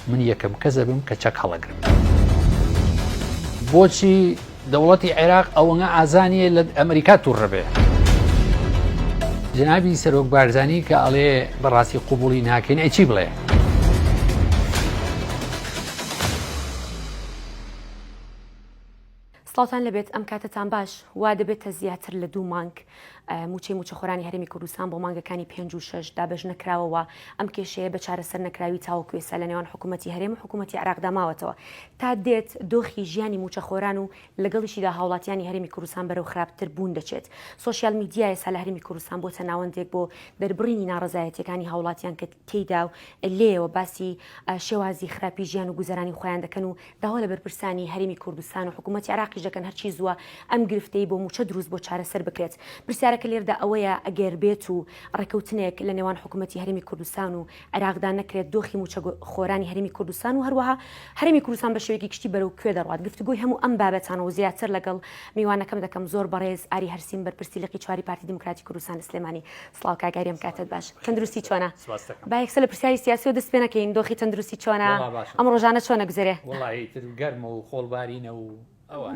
من یەکەم کەس ئەبم کە چەک هەڵەگرم. بۆچی دەوڵەتی عێراق ئەوەنە ئازا نییە لە ئەمریکا توڕە بێ؟ جەنابی سەرۆک بارزانی کە ئەڵێ بەڕاستی قوبوڵی ناکەین ئەی چی بڵێ؟ سڵاوتان لەبێت ئەم کاتەتان باش وا دەبێتە زیاتر لە دوو مانگ موچەی موچەخۆرانی هەرێمی کوردستان بۆ مانگەکانی پێنج و شەش دابەش نەکراوەوە ئەم کێشەیە بە چارەسەر نەکراوی تاوەکو ئێستا لە نێوان حکوومەتی هەرێم و حکوومەتی عێراقدا ماوەتەوە تا دێت دۆخی ژیانی موچەخۆران و لەگەڵیشیدا هاوڵاتیانی هەرێمی کوردستان بەرەو خراپتر بوون دەچێت سۆشیال میدیا ئێستا لە هەرێمی کوردستان بۆتە ناوەندێک بۆ دەربڕینی ناڕەزایەتیەکانی هاوڵاتیان کە تێیدا و لێیەوە باسی شێوازی خراپی ژیان و گوزەرانی خۆیان دەکەن و داوا لە بەرپرسانی هەرێمی کوردستان و حکوومەتی عێراقیش دەکەن هەرچی زووە ئەم گرفتەی بۆ مووچە دروست بۆ چارەسەر بکرێت. پرسیارەکە لێردا ئەوەیە ئەگەر بێت و ڕێکەوتنێک لە نێوان حکوومەتی هەرێمی کوردستان و عێراقدا نەکرێت دۆخی مووچە خۆرانی هەرێمی کوردستان و هەروەها هەرێمی کوردستان بە شێوەیەکی گشتی بەرەو کوێ دەڕوات؟ گفتوگۆی هەموو ئەم بابەتانە و زیاتر لەگەڵ میوانەکەم دەکەم زۆر بەڕێز ئاری هەرسین بەرپرسی لقی چواری پارتی دیموکراتی کوردستان لە سلێمانی. سڵاو کاک ئاری ئەم کاتەت باش. تەندروستی چۆنە؟ با یەکسەر لە پرسیاری سیاسیەوە دەست پێ نەکەین دۆخی تەندروستی چۆنە ئەم ڕۆژانە چۆنە گوزەرێ؟ گەرمە و خۆڵبارینە و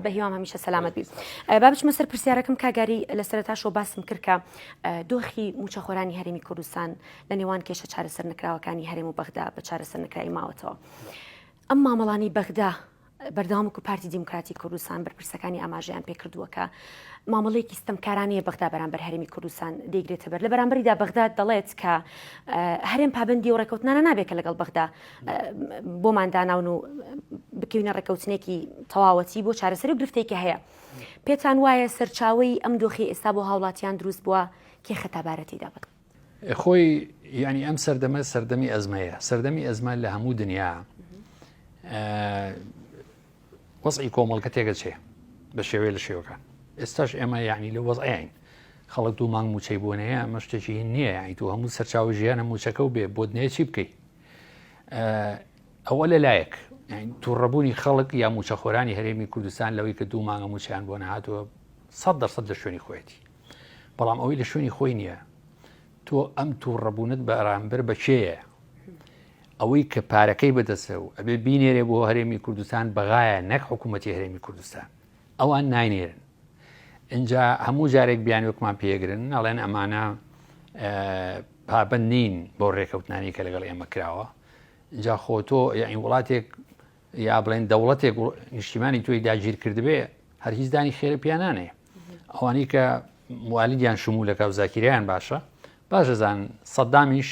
بە هیوام هەمیشە سەلامەت بی. با بچمە سەر پرسیارەکەم کاگاری لە سەرەتاشەوە باسم کرد کە دۆخی موچەخۆرانی هەرێمی کوردستان لە نێوان کێشە چارەسەر نەکراوەکانی هەرێم و بەغدا بە چارەسەر نەکراوی ماوەتەوە. ئەم مامەڵانی بەغدا بەردەوام وەکو پارتی دیموکراتی کوردستان بەرپرسەکانی ئاماژەیان پێکردووە کە مامەڵەیەکی ستەمکارانەیە بەغدا بەرامبەر هەرێمی کوردستان دەیگرێتە بەر لە بەرامبەریدا بەغدا دەڵێت کە هەرێم پابندی و ڕێکەوتنانە نابێت کە لەگەڵ بەغدا بۆمان داناون و بکەوینە ڕێکەوتنێکی تەواوەتی بۆ چارەسەری و گرفتێکی هەیە پێتان وایە سەرچاوی ئەم دۆخی ئێستا بۆ هاوڵاتیان دروست بووە کێ خەتابارەتی دابەت خۆی یعنی ئەم سەردەمە سەردەمی ئەزمەیە سەردەمی ئەزمە لە هەموو دنیا وەزعی کۆمەڵگە تێگەچێ بە شێوەیە لە شێوەکان ئێستاش ئێمە یعنی لە وەزعین خەڵک دوو مانگ موچەی بۆ نەیە ئەمە شتێکی هین نییە یعنی تۆ هەموو سەرچاوە ژیانە موچەکە و بێ بۆت نەیە چی بکەی ئەوە لەلایەک تووڕەبوونی خەڵک یا موچەخۆرانی هەرێمی کوردستان لەوەی کە دوو مانگە موچیان بۆ نەهاتووە 100% لە شوێنی خۆیەتی بەڵام ئەوەی لە شوێنی خۆی نییە تۆ ئەم تووڕەبوونت بەرامبەر بە کێیە ئەوەی کە پارەکەی بەدەستە و ئەبێ بینێرێ بۆ هەرێمی کوردستان بەغایە نەک حکوومەتی هەرێمی کوردستان ئەوان ناینێرن اینجا هەموو جارێک بیانوێکمان پێگرن ئەڵێن ئەمانە پابند نین بۆ ڕێکەوتنانی کە لەگەڵ ئێمە کراوە اینجا خۆ تۆ یعنی وڵاتێک یا بڵێن دەوڵەتێک نیشتیمانی تۆی داگیر کردبێ هەر هیچ دانی خێرە پیانانێ ئەوانەی کە موالیدیان شمولەکە و زاکیریان باشە باشە زان سەدامیش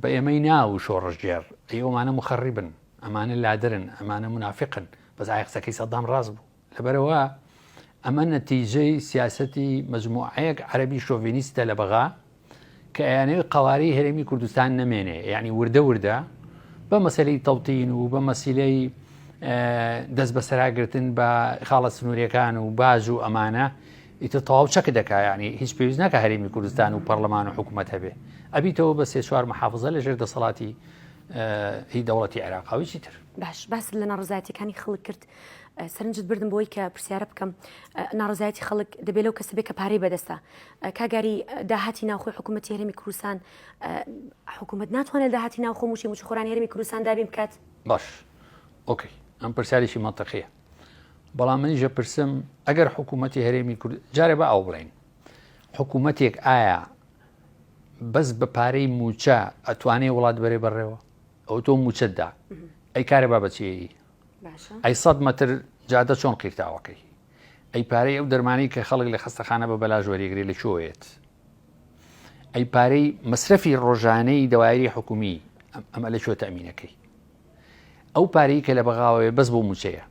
بە ئێمەی ناو و شۆڕشگێڕ ئەی ئەومانە مخەڕیبن ئەمانە لادرن ئەمانە منافقن بەس ئایا قسەکەی سەدام ڕاست بوو لەبەرئەوە ئەمە نەتیجەی سیاسەتی مەجموعەیەک عەرەبی شۆڤینیستە لە بەغا کە ئەیانەوێت قەوارەی هەرێمی کوردستان نەمێنێ یعنی وردە وردە بە مەسەلەی تەوتین و بە مەسیلەی دەست بەسەراگرتن بە خاڵە سنووریەکان و باج و ئەمانە ئیتر تەواو چەک دەکا یعنی هیچ پێویست ناکە هەرێمی کوردستان و پەرلەمان و حکوومەت هەبێ ئەبیتەوە بە سێ چوار محافزە لەژێر دەسەڵاتی هی دەوڵەتی عێراقاوی چیتر باش باست لە ناڕزایەتەکانی خەڵک کرد سەرنجت بردم بۆی کە پرسیارە بکەم ناڕزایەتی خەڵک دەبێت لەو کەسە بێ کە پارەی بەدەستە کاگاری داهاتی ناوخۆی حکوومەتی هەرێمی کوردستان حکوومەت ناتوانێت داهاتی ناوخۆ موچەی موچەخۆرانی هەرێمی کوردستان دابین بکات باش ئۆکەی ئەم پرسیارێکی مەنتقیە بەڵام منیش پرسم ئەگەر حکوومەتی هەرێمی کورد جارێ بە ئەو بڵێن حکوومەتێک ئایا بەس بە پارەی موچە ئەتوانێ وڵات بەرێ بەڕێوە ئەو تۆ موچەت دا ئەی کارە با بەچیەی ئەی سەد مەتر جادە چۆن قیرتاوەکەی ئەی پارەی ئەو دەرمانی کە خەڵک لە خەستەخانە بە بەلاش وەریگرێ لە کوێیەت ئەی پارەی مەسرەفی ڕۆژانەی دەوایری حکومی ئەمە لە کوێ تەمینەکەی ئەو پارەی کە لە بەغاوەیە بەس بۆ موچەیە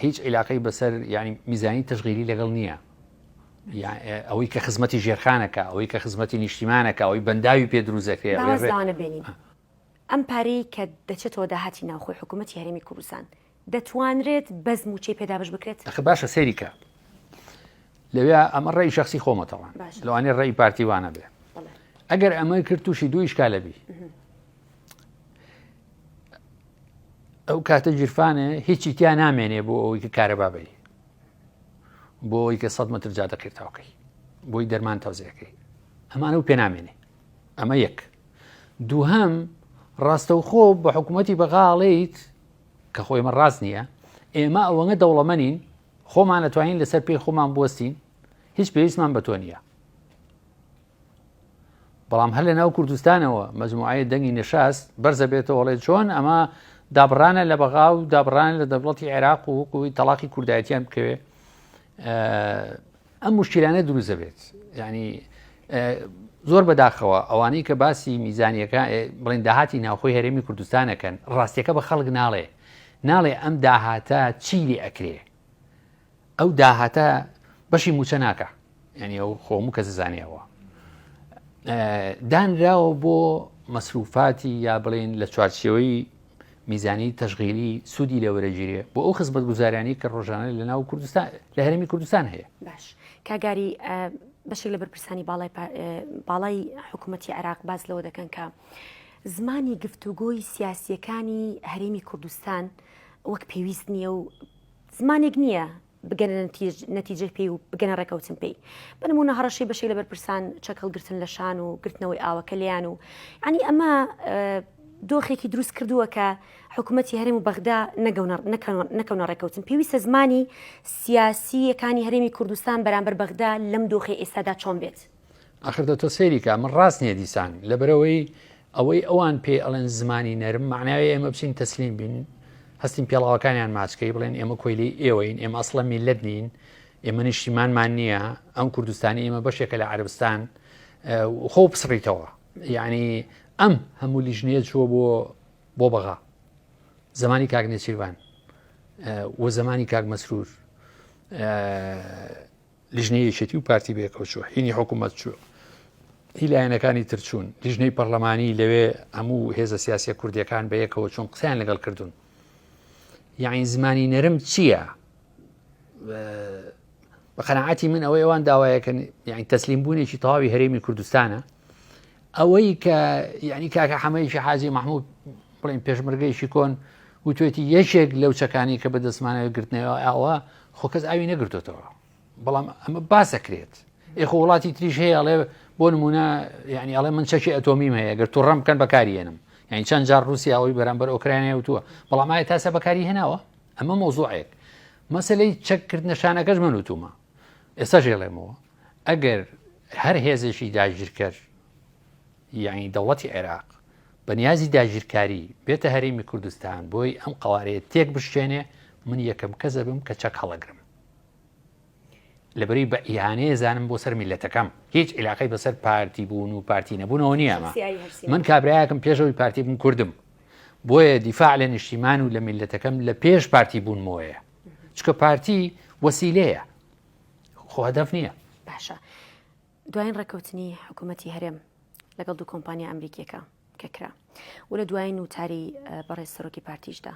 هیچ عیلاقەی بەسەر ینی میزانی تەشغیلی لەگەڵ نییە ئەوەی کە خزمەتی ژێرخانەکە ئەوەی کە خزمەتی نیشتیمانەکە ئەوەی بەنداوی پێ دروست دەکرێت بێنین ئەم پارەی کە دەچێتەوە داهاتی ناوخۆی حکوومەتی هەرێمی کوردستان دەتوانرێت بەس مووچەی پێ دابەش بکرێت؟ ئەخ باشە سەیری کە لەوێ ئەمە ڕێی شخصی خۆمەتەوە لەوانێ ڕێی پارتی وانە بێ ئەگەر ئەمە کرد تووشی دوو ئیشکالە بی ئەو کاتە گیرفانێ هیچی تیا نامێنێ بۆ ئەوەی کە کارەبا بی بۆ ئەوەی کە 100 متر جادە قیرتاوکەی بۆی دەرمان تەوزیەکەی ئەمانە و پێ نامێنێ ئەمە یەک دووهەم. ڕاستەوخۆ بە حکوومەتی بەغا ئەڵێیت کە خۆ ئێمە ڕاست نییە ئێمە ئەوەنە دەوڵەمەنین خۆمان ئەتوانین لەسەر پێی خۆمان بوەستین هیچ پێویستمان بە تۆ نییە بەڵام هەر لە ناو کوردستانەوە مەجموعەیە دەنگی نەشاست بەرزە بێتەوە ئەڵێ چۆن ئەمە دابڕانە لە بەغا و دابڕانە لە دەوڵەتی عێراق و وەکوی تەلاقی کوردایەتیان بکەوێ ئەم مشکلانە دروست دەبێت یعنی زۆر بەداخەوە ئەوانەی کە باسی میزانیەکە بڵێن داهاتی ناوخۆی هەرێمی کوردستانەکەن ڕاستیەکە بە خەڵک ناڵێ ناڵێ ئەم داهاتە چی لێ ئەکرێ ئەو داهاتە بەشی موچە ناکە یعنی ئەو خۆم کەس زانیەوە دانراوە بۆ مەسروفاتی یا بڵێن لە چوارچێوەی میزانی تەشغیلی سوودی لێ وەرەگیرێ بۆ ئەو خزمەتگوزاریانەی کە ڕۆژانە لە ناو کوردستان لە هەرێمی کوردستان هەیە. باش کاگاری بەشێک لە بەرپرسانی باڵای باڵای حکوومەتی عێراق باس لەوە دەکەن کە زمانی گفتوگۆی سیاسیەکانی هەرێمی کوردستان وەک پێویست نییە و زمانێک نییە بگەنە نەتیجەی پێی و بگەنە ڕێکەوتن پێی. بە نموونە هەڕەشەی بەشێک لە بەرپرسان چەک هەڵگرتن لە شان و گرتنەوەی ئاوەکە لێیان و یانی ئەمە دۆخێکی دروست کردووە کە حکوومەتی هەرێم و بەغدا نەکەونە ڕێکەوتن پێویستە زمانی سیاسیەکانی هەرێمی کوردستان بەرامبەر بەغدا لەم دۆخی ئێستادا چۆن بێت؟ ئاخر دە تۆ سەیری کە من ڕاست نییە دیسان لەبەرەوەی ئەوەی ئەوان پێی ئەڵێن زمانی نەرم معناوی ئێمە بچین تەسلیم بین هەستین پێڵاوەکانیان ماچکەی بڵێن ئێمە کۆیلی ئێوەین ئێمە ئەسڵە میلەت نین ئێمە نیشتیمانمان نییە ئەم کوردستانی ئێمە بەشێکە لە عەربستان خۆ پسڕیتەوە یعنی ئەم هەموو لیژنەیە چووە بۆ بۆ بەغا زمانی کاک نێچیرڤان و زمانی کاک مەسرور لیژنەی یەکێتی و پارتی بەیەکەوە چوو، هینی حکوومەت چوو، هی لایەنەکانی تر چوون، لیژنەی پەرلەمانی لەوێ هەموو هێزە سیاسیە کوردیەکان بەیەکەوە چوون قسەیان لەگەڵ کردوون. یعنی زمانی نەرم چییە؟ بە قەناعەتی من ئەوەی ئەوان داوایەکەن یعنی تەسلیم بوونێکی تەواوی هەرێمی کوردستانە ئەوەی کە یعنی کاکە حەمەیەکی حاجی مححمود بڵێن پێشمەرگەیەکی کۆن وتوێتی یەکێک لەو چەکانی کە بەدەستمانەوە گرتنەوە ئەوە خۆ کەس ئاوی نەگرتوتەوە بەڵام ئەمە باسەکرێت ئێخۆ وڵاتی تریش هەیە ئەڵێ بۆ نمونە یعنی ئەڵێ من چەکی ئەتۆمیم هەیە گەر تووڕەم بکەن بەکاریێنم یعنی چەند جار رووسیا ئەوەی بەرامبەر ئۆکرانیا وتووە بەڵام ئایا تاسە بەکاری هێناوە ئەمە مۆزوعێک مەسلەی چەککردنە شانەکەش من وتومە ئێستا ژێڵێمەوە ئەگەر هەر هێزێکی داگیرکەر یانی دەوڵەتی عێراق بە نیازی داگیرکاری بێتە هەرێمی کوردستان بۆی ئەم قوارەیە تێک بشکێنێ من یەکەم کەس ئەبم کە چەک هەڵەگرم لەبەری بە ئیهانەیە زانم بۆ سەر میلەتەکەم هیچ عیلاقەی بەسەر پارتی بوون و پارتی نەبوونەوە نییە من کابراایەکم پێشەوەی پارتی بوون کوردم بۆیە دیفاع لە نیشتیمان و لە میلەتەکەم لە پێش پارتی بوونمەوەیە چکە پارتی وەسیلەیە خۆ هەدەف نییە باشە دوایین ڕێککەوتنی حکوومەتی هەرێم لەگەڵ دوو کۆمپانیا ئەمریکیەکە کە کرا و لە دوایین وتاری بەڕێز سەرۆکی پارتیشدا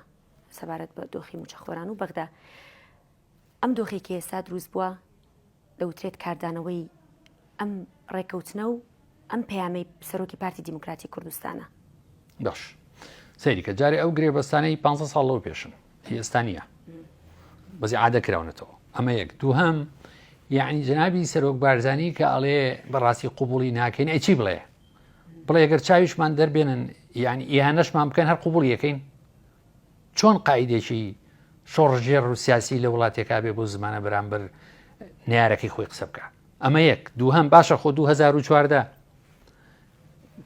سەبارەت بە دۆخی موچەخۆران و بەغدا ئەم دۆخێکی ئێستا دروست بووە دەوترێت کاردانەوەی ئەم ڕێککەوتنە و ئەم پەیامەی سەرۆکی پارتی دیموکراتی کوردستانە. باش سەیری کە جارێ ئەو گرێبەستانەی پ ساڵ لەو پێشن هی ئێستا نییە بەزی عادە کراونەتەوە ئەمە یەک دووهەم یعنی جەنابی سەرۆک بارزانی کە ئەڵێ بەڕاستی قوبولی ناکەین ئەی چی بڵێ بڵێ گەر چاویشمان دەربێنن یعنی ئیهانەشمان بکەن هەر قوبولی یەکەین چۆن قاعدێکی شۆڕژێڕ و سیاسی لە وڵاتێکا بێ بۆ زمانە بەرامبەر نارەکەی خۆی قسە بکە ئەمە یەک دووهەم باشە خۆ 2014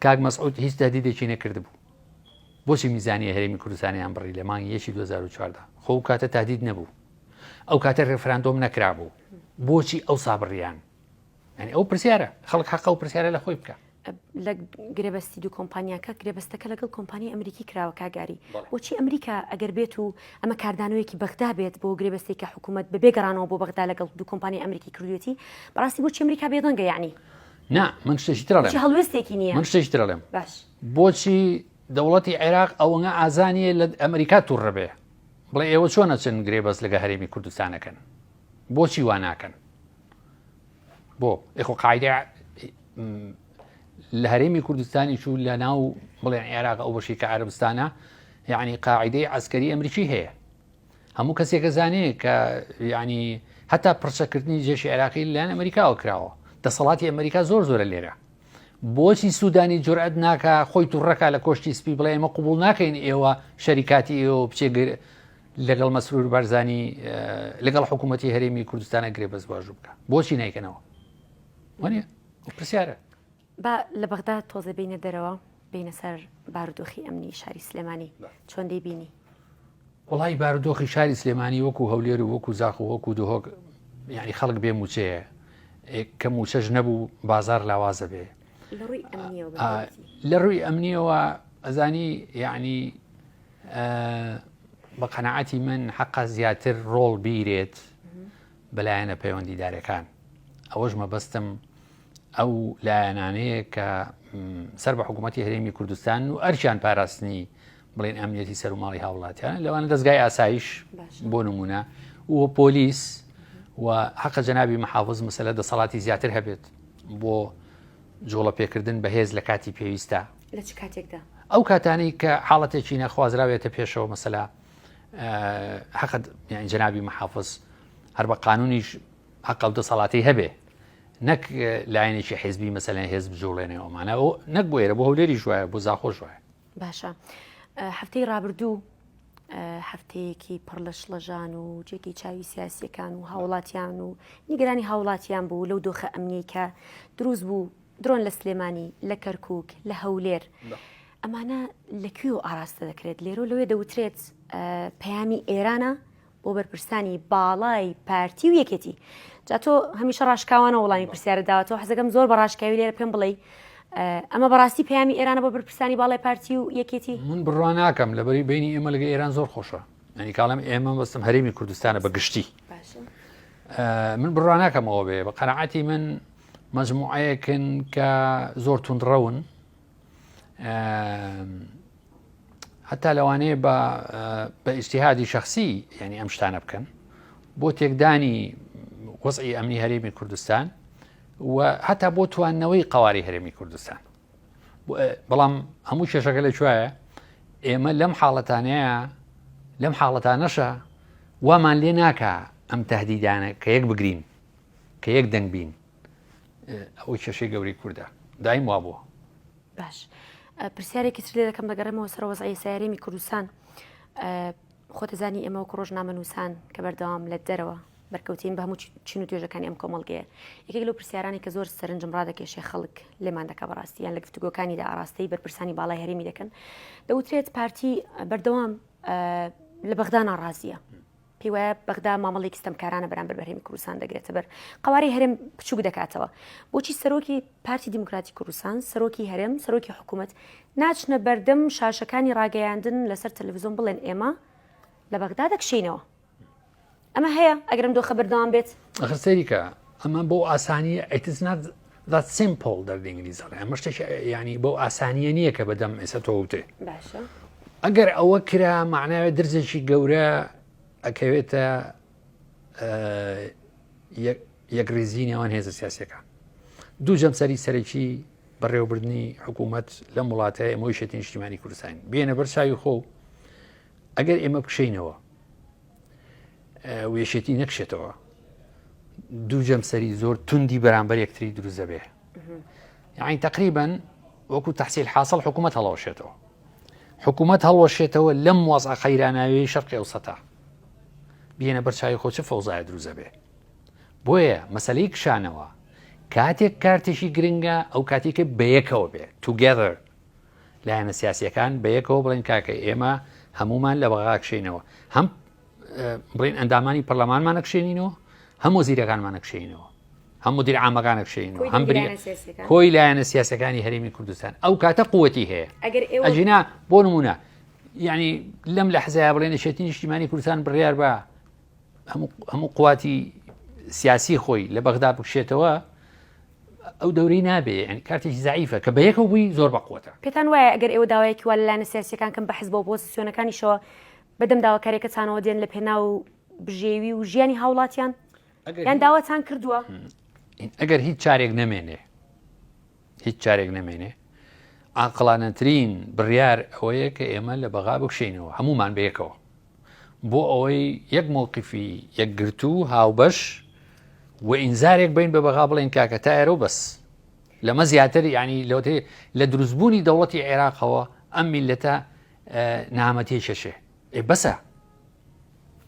کاک مەسعود هیچ تهدیدێکی نەکردبوو بۆچی میزانیە هەرێمی کوردستانیان بڕی لە مانگی یەکی 2014 خۆ ئەو کاتە تهدید نەبوو ئەو کاتە ڕێفراندۆم نەکرابوو بۆچی ئەو سابڕیان یعنی ئەو پرسیارە خەڵک حەقە و پرسیارە لە خۆی بکە لە گرێبەستی دوو کۆمپانیاکە گرێبەستەکە لەگەڵ کۆمپانی ئەمریکی کراوە کاگاری بۆچی ئەمریکا ئەگەر بێت و ئەمە کاردانەوەیەکی بەغدا بێت بۆ گرێبەستێک کە حکوومەت بەبێ گەڕانەوە بۆ بەغدا لەگەڵ دوو کۆمپانی ئەمریکی کردوێتی بەڕاستی بۆچی ئەمریکا بێدەنگە یعنی نا من شتێکی تر ئەڵێم هەڵوێستێکی نییە من شتێکی تر ئەڵێم باش بۆچی دەوڵەتی عێراق ئەوەنە ئازانیە لە ئەمریکا تووڕە بێ بڵێ ئێوە چۆن ئەچن گرێبەست لەگە هەرێمی کوردستانەکەن بۆچی وا ناکەن بۆ ئێخۆ قاعدە لە هەرێمی کوردستانی چوو لە ناو بڵێن عێراق ئەو بەشی کە عربستانە یعنی قاعدەی عسکەری ئەمریکی هەیە هەموو کەسێک ئەزانێ کە یعنی هەتا پرچەکردنی جێشی عێراقی لەلایەن ئەمریکاوە کراوە دەسەڵاتی ئەمریکا زۆر زۆرە لێرە. بۆچی سوودانی جورئەت ناکا خۆی توڕەکا لە کۆشکی سپی بڵێ ئێمە قبوڵ ناکەین ئێوە شەریکاتی ئێوە بچێ لەگەڵ مەسرور بارزانی لەگەڵ حکوومەتی هەرێمی کوردستانە گرێ بەس واژوو بکە بۆچی نایکەنەوە وانە پرسیارە با لە بەغدا تۆزێ بینە دەرەوە بینە سەر بارودۆخی ئەمنی شاری سلێمانی چۆن دەیبینی وەڵی بارودۆخی شاری سلێمانی وەکو هەولێر و وەکو زاخ و وەکو دهۆک یعنی خەڵک بێ موچەیە کە موچەش نەبوو بازار لاوازە بێ لە ڕووی ئەمنیەوە ئەزانی یعنی بە قەنەعەتی من حەقە زیاتر ڕۆڵ بیرێت بەلایەنە پەیوەندیدارەکان ئەوەش مەبەستم ئەو لایەنانەیە کە سەر بە حکوومەتتی هەرێمی کوردستان و ئەرکیان پاراستنی بڵێن ئەمنیەتی سەر و ماڵی هاوڵاتیانە لەوانە دەستگای ئاسایش بۆ نمونە و پۆلیس و حەقە جەنابی محافظ مەسەلە دەسەڵاتی زیاتر هەبێت بۆ جوڵە پێکردن بەهێز لە کاتی پێویستە لە چ کاتێکدا؟ ئەو کاتانەی کە حاڵەتێکی نەخوازراوێتە پێشەوە مەسەلا حەقە یعنی جەنابی محافظ هەر بە قانونیش حەقە و دەسەڵاتی هەبێ نەک لایەنێکی حیزبی مەسەلەن هێز بجوڵێنێ ئەومانە نەک بۆ ئێرە بۆ هەولێریش وایە بۆ زاخۆش وایە باشە هەفتەی ڕابردوو هەفتەیەکی پڕ لە شڵەژان و جێگەی چاوی سیاسیەکان و هاوڵاتیان و نیگەرانی هاوڵاتیان بوو لەو دۆخە ئەمنیەی کە دروست بوو درۆن لە سلێمانی لە کەرکک لە هەولێر ئەمانە لە کوێ و ئاراستە دەکرێت لێرە لەوێ دەوترێت پەیامی ئێرانە بۆ بەرپرسانی باڵای پارتی و یەکێتی جا تۆ هەمیشە ڕاشکاوانە وەڵامی پرسیارە داوەتەوە حەزەکەم زۆر بە ڕاشکاوی لێرە پێم بڵێ ئەمە بەڕاستی پەیامی ئێرانە بۆ بەرپرسانی باڵای پارتی و یەکێتی من بڕوا ناکەم لەبەری بینی ئێمە لەگە ئێران زۆر خۆشە ینی کاڵم ئێمە بەستم هەرێمی کوردستانە بە گشتی من بڕوا ناکەم ئەوە بێ بە قەنەعەتی من مەجموعەیەکن کە زۆر توندڕەون هەتا لەوانەیە بە بە ئیجتیهادی شخصی یعنی ئەم شتانە بکەن بۆ تێکدانی وەزعی ئەمنی هەرێمی کوردستان و هەتا بۆ توانەوەی قواری هەرێمی کوردستان بەڵام هەموو کێشەکە لە کوایە ئێمە لەم حاڵەتانەیە لەم حاڵەتانەشە وامان لێ ناکە ئەم تهدیدانە کە یەک بگرین کە یەک دەنگ بین ئەوەی کێشەی گەورەی کوردە دایم وابووە. باش پرسیارێکی تر لێ دەکەم دەگەڕێمەوە سەر وەزعی سیارێمی کوردستان خۆتەزانی ئێمە وەکو ڕۆژنامەنووسان کە بەردەوام لە دەرەوە بەرکەوتین بە هەموو چین و توێژەکانی ئەم کۆمەڵگەیە یەکێک لەو پرسیارانی کە زۆر سەرنجم ڕادەکێشێ خەڵک لێمان دەکا بەڕاستی یان لە گفتوگۆکانیدا ئاراستەی بەرپرسانی باڵای هەرێمی دەکەن دەوترێت پارتی بەردەوام لە بەغدا ناڕازیە پێی وایە بەغدا مامەڵەیەکی ستەمکارانە بەرامبەر بە هەرێمی کوردستان دەگرێتە بەر، قەوارەی هەرێم بچووک دەکاتەوە. بۆچی سەرۆکی پارتی دیموکراتی کوردستان، سەرۆکی هەرێم، سەرۆکی حکوومەت ناچنە بەردەم شاشەکانی ڕاگەیاندن لەسەر تەلەڤزیۆن بڵێن ئێمە لە بەغدا دەکشێینەوە؟ ئەمە هەیە ئەگەر ئەم دۆخە بەردەوام بێت؟ ئەخر سەیری کە ئەمە بەو ئاسانییە it is not that simple دەردی ئینگلیز ئەڵێ ئەمە شتێکی یانی بەو ئاسانییە نییە کە بەدەم ئێستا تۆ وتێ باشە ئەگەر ئەوە کرا معناوێ درزێکی گەورە ئەکەوێتە یەکریزی نێوان هێزە سیاسەکان دوو جەمسەری سەرەکی بەڕێوەبردنی حکوومەت لەم وڵاتە ئێمەی شێتی نیشتیمانی کوردستان بێنە بەر چاوی خۆ ئەگەر ئێمە بکشینەوە و یەکێتی نەکشێتەوە دوو جەمسەری زۆر توندی بەرامبەر یەکتری دروست دەبێ یعنی تقریبا وەکو تحصیل حاصل حکوومەت هەڵەوەشێتەوە حکوومەت هەڵوەشێتەوە لەم وەزع قەیراناوی شەرقی ئەوسەتا بێنە بەرچوی خۆ چ فەوزایە دروست دەبێ بۆیە مەسلەی کشانەوە کاتێک کارتێکی گرنگە ئەو کاتێکە بەیەکەوە بێ together لایەنە سیاسیەکان بەیەکەوە بڵێن کاکە ئێمە هەمومان لە بەغا کشینەوە هەم بڵین ئەندامانی پەرلەمانمانە کشێنینەوە هەم وەزیرەکانمانە کشێنەوە هەم مدیر عامەکانە کشێنەوە هەم بری کۆی لایەنە سیاسەکانی هەرێمی کوردستان ئەو کاتە قوتی هەیە ئەگینا بۆ نمونە یعنی لەم لە حزای بڵێن یەکێتی نیشتیمانی کوردستان بڕیار بە هەموو قواتی سیاسی خۆی لە بەغدا بکشێتەوە ئەو دەورەی نابێ یعنی کارتێکی زعیفە کە بەیەکەوە بووی زۆر بەقوەتە. پێتان وایە ئەگەر ئێوە داوایەکی وا لە لایەنە سیاسییەکان کەن بە حزبە ئۆپۆزسیۆنەکانیشەوە بەدەم داواکاریەکەتانەوە دێن لە پێناو بژێوی و ژیانی هاوڵاتیان یان داواتان کردووە؟ ئەگەر هیچ چارێک نەمێنێ هیچ چارێک نەمێنێ عاقڵانەترین بڕیار ئەوەیە کە ئێمە لە بەغا بکشینەوە هەمومان بەیەکەوە بۆ ئەوەی یەک مەوقیفی یەکگرتوو هاوبەش و ئینزارێک بین بە بەغا بڵێن کاکە تا ئێرە و بەس. لەمە زیاتر یعنی لەوەتەی لە دروستبوونی دەوڵەتی عێراقەوە ئەم میلەتە نامەتی کێشێ ئێ بەسە.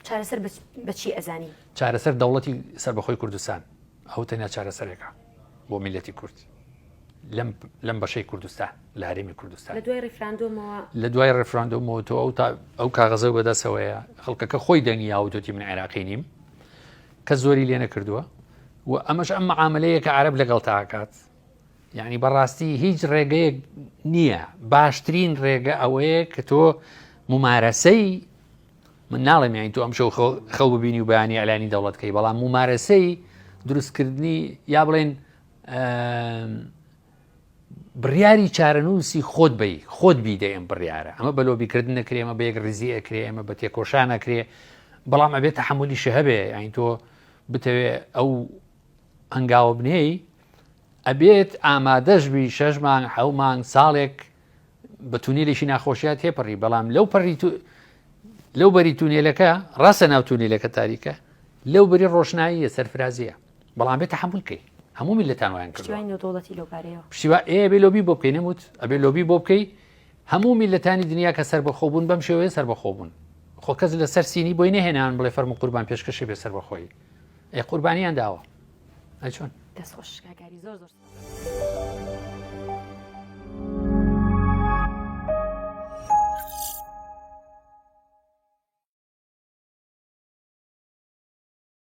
چارەسەر بەچی ئەزانی؟ چارەسەر دەوڵەتی سەربەخۆی کوردستان ئەو تەنیا چارەسەرێکە بۆ میلەتی کورد لەم لەم بەشەی کوردستان لە هەرێمی کوردستان لە دوای ڕیفراندۆمەوە لە دوای ڕیفراندۆمەوە تۆ ئەو تا ئەو کاغەزە بەدەسەوەیە خەڵکەکە خۆی دەنگی یاوتۆتی من عێراقی نیم کە زۆری لێ نەکردووە و ئەمەش ئەم معاملەیە کە عرب لەگەڵ تاکات یعنی بەڕاستی هیچ ڕێگەیەک نییە باشترین ڕێگە ئەوەیە کە تۆ ممارەسەی من ناڵێم یانی تۆ ئەم شەو خەو ببینی و بەیانی ئەلانی دەوڵەتکەی بەڵام ممارەسەی دروستکردنی یا بڵێن بڕیاری چارەنووسی خۆت بی خۆت بیدە ئەم بڕیارە ئەمە بە لۆبیکردن نەکرێ ئەمە بە یەک ڕیزی ئەکرێ ئەمە بە تێکۆشان ئەکرێ بەڵام ئەبێت تەحملیشە هەبێ یانی تۆ بتەوێ ئەو هەنگاوە بنێی ئەبێت ئامادەش بی شەش مانگ حەو مانگ ساڵێک بە تونێلێکی ناخۆشیات تێپەڕی بەڵام لەو پەڕی لەو بەری تونێلەکە ڕاستە ناو تونێلەکە تاریکە لەو بەری ڕۆشناییە سەرفرازیە بەڵام بێ تەحمل کەی هەموو میلەتان وایان کردووە پشتیوانی نێودەوڵەتی لەو بارەیەوە پشتیوا ئێ بێ لۆبی بۆ بکەی نەموت ئەبێ لۆبی بۆ بکەی هەموو میلەتانی دنیا کە سەربەخۆ بوون بەم شێوەیە سەربەخۆ بوون خۆ کەس لەسەر سینی بۆی نەهێنان بڵێ فەرموو قوربان پێشکەشی بێ سەربەخۆیی ئێ قوربانیان داوە ئەی چۆن دەست خۆش کاک ئاری زۆر زۆر سپاس.